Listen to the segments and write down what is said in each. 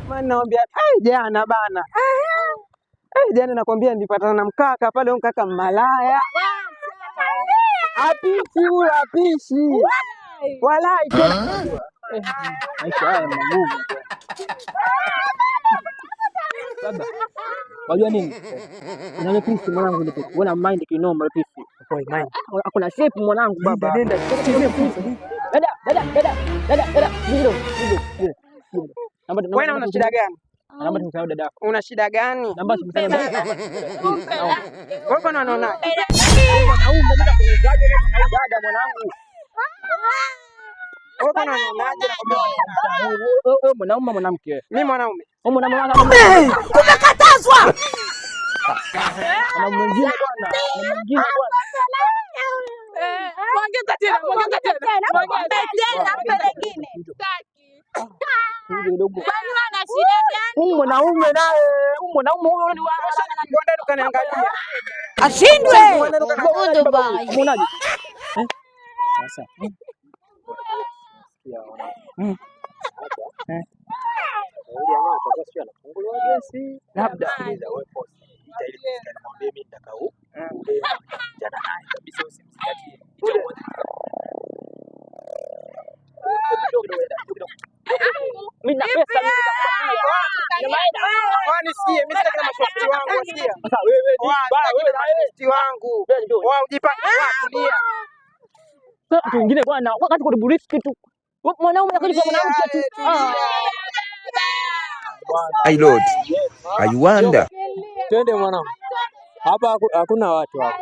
Maana naambia ai jana bana. Ai jana nakwambia nilipatana na mkaka pale, huyo mkaka malaya. Apishi huyo apishi. Walai tena. Maisha haya magumu. Baba, wajua nini? Unaona pisi mwanangu ile pisi. Wana mind kinoma ile pisi. Oi mind. Akona shape mwanangu baba. Nenda Dada, dada, dada, dada, dada. Ndio, ndio. Namba Wewe una shida gani? Namba tumsahau dada. Una shida gani? Namba tumsahau dada. Wewe bwana unaonaje? Mwanaume mimi nakuuzaje dada mwanangu? Wewe bwana unaonaje? Nakwambia Wewe mwanaume mwanamke? Mimi mwanaume. Wewe mwanaume. Umekatazwa. Mwanaume mwingine bwana. Mwingine bwana. Ongeza tena, ongeza tena. Mpe tena, mpe lingine. Kidogo. Kwani wana shida gani? Huyu mwanaume naye, huyu mwanaume huyo ni wa Mbona ukaniangalia? Ashindwe. Unaonaje? Sasa. Labda. Mimi na pesa mimi Nisikie, mimi sitaki na mashosti wangu, wasikia? Sasa wewe ni baya wewe na wewe. Mashosti wangu. Wao ujipange, tulia. Sasa watu wengine bwana, wakati kwa risk tu. Mwanaume anakuja kwa mwanamke tu. Ah. My Lord, I wonder. Twende mwanangu. Hapa hakuna watu hapa.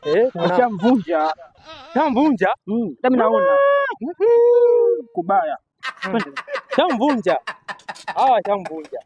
Eh, Ushamvunja. Shamvunja. Mimi naona. Kubaya. Shamvunja. Hawa shamvunja.